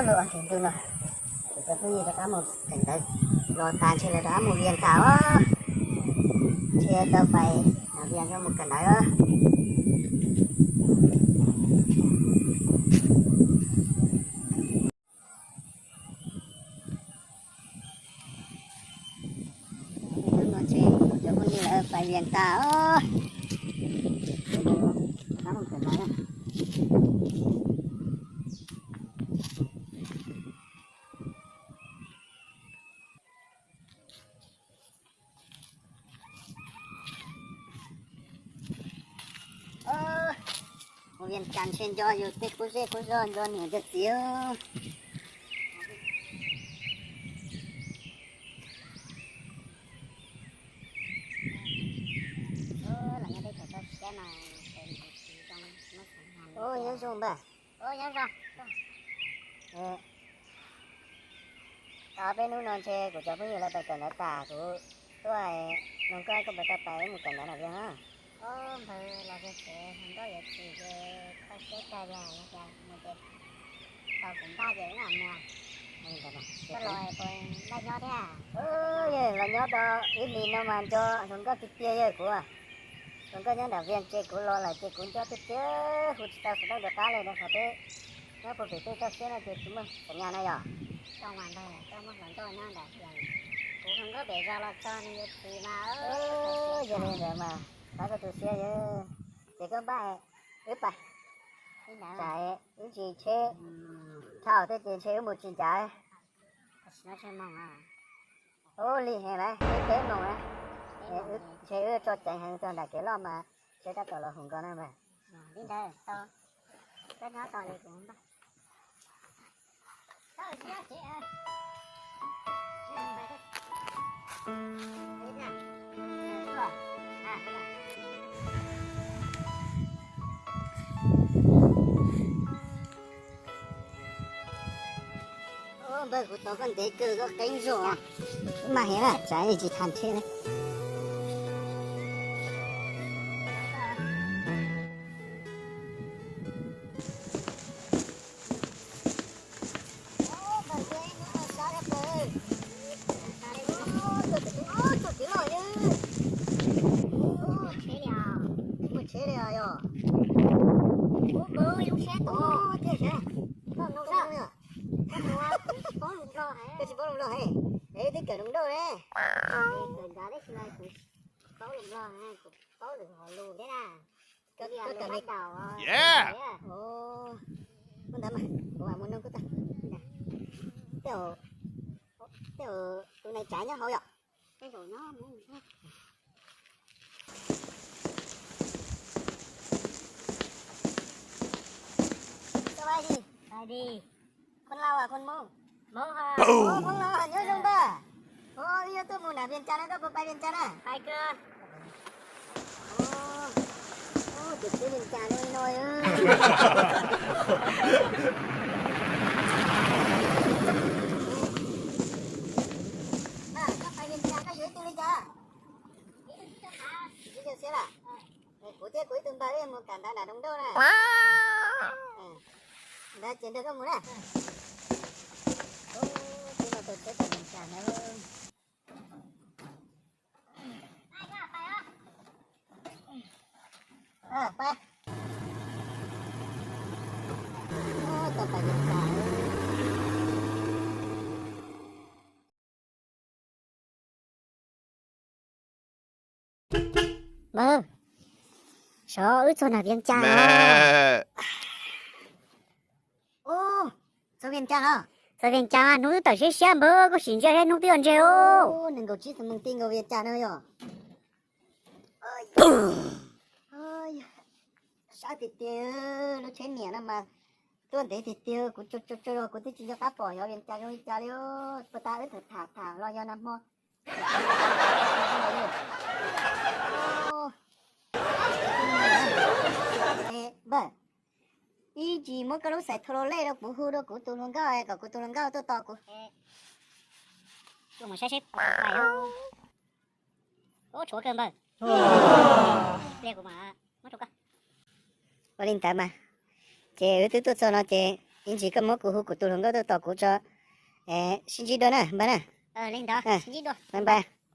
Los ntu no, kuv cov phooj ywg rov qab mus kawm ntawv, los tas ntshe lawv rov qab mus Vias tas os. Ntshe tau pais Vias mus kawm ntawv. Hnub no ces kuv cov phooj ywg lawv pais Vias tas os. Mus Vias tas ntshe nco yus tej qub zej qub zog, nco niam nco txiv. Nyob zoo npawg. Peb hnub no ntshe kuv cov phooj ywg lawv pais kawm ntawv tas, kuv tuaj nug koj, koj puas tau pais mus kawm ntawv nram Vias os? Npawg, los Vias tsev hluas nkauj yuav tsis ces koj siab kawg li, yog tias mus ces tau kuv npaj ces wb mam mus. Koj los puas npaj nyob thiab? Los nyob tau ib hlis no mas nco hluas nkauj tiag tiag yawg kuv. Hluas nkauj nyob nram Vias ces kuv los lawm ces kuv nco tiag tiag, hu tsis tau xov tooj rov qab li rau qhov peb nyob puag pem tej toj siab no ces tsis muaj xov nyas no yog. Kuv hluas nkauj pem zos los txog nws yuav tsis mas. Yog li ntawd mas pab koj tu siab yawg. Ces koj npaj wb pais, tsam ib ntsis tsheb dhau thiab ces ntshe wb mus tsis ncav. Ua li heev lawm, wb peb moos na, ntshe wb tso ceev heev txog nram kev loj mas tsheb tab tom los hu nkaus na mas. Npawg, kuv tos koj ntev kawg, koj qeeb zuj. Mas heev na, tsam ib ntsis tham thiab na. Muaj tsheb li os yog. Ub, ib lub tsheb tod thiab sas. Koj tsis paub lus Nplog, es twb kawm hluas nkauj ne. Kawm nrad tab sis mas kuv paub lus Nplog, kuv paub lwm hom lus thiab na. Koj kawm li, muaj ntawd mas kuv mam mus nug koj tag. Tej zaum tus nais tsav nyob hauv yom. Sawv daws, Hmoob Lauj, Hmoob Hmoob Lauj, nyob zoo npawg. Wb yuav tuaj mus nram Vias Cas no, koj puas pais Vias Cas na? Tus txiv Vias Cas no no. Koj pais Vias Cas koj yuav ib tug li cas? Kuv thiab kuv ib tug npawg mus kawm ntawv nram Roos Dauj na. Ntawd ces nrog koj mus na. Tib no tau tsheb pais Vias Cas na. Npawg, saib wb txog nram Vias Cas lawm. Txog Vias Cas los? Txog Vias Cas mas hnub twb tawm siab siab npawg, koj sim ntsia saib hnub twb yuav ntseg os. Nees nkaum tsib txog moos ti nkaus Vias Cas no yog. Sab tiag tiag, lub tsheb niam no mas tuaj ntev tiag tiag, kuv tsaug tsaug zog kuv twb tsis nco qab pom xyov Vias Cas zoo li cas li. Puas tas wb tham tham tham los yog nag hmo. Npawg, ib ntsis muab koj lub xais thau lej rau kuv, hu rau kuv tus hluas nkauj kom kuv tus hluas nkauj tuaj tos kuv. Tuaj mus saib seb pais. Ub, tshuav kawg npawg. Pliag kuv mam muab rau koj. Ua li ntawd mas, ces wb twb tuaj txog no ces Ib ntsis koj muab kuv hu kuv tus hluas nkauj tuaj tos kuv tso. Sib ntsib dua na npawg na. Npawg.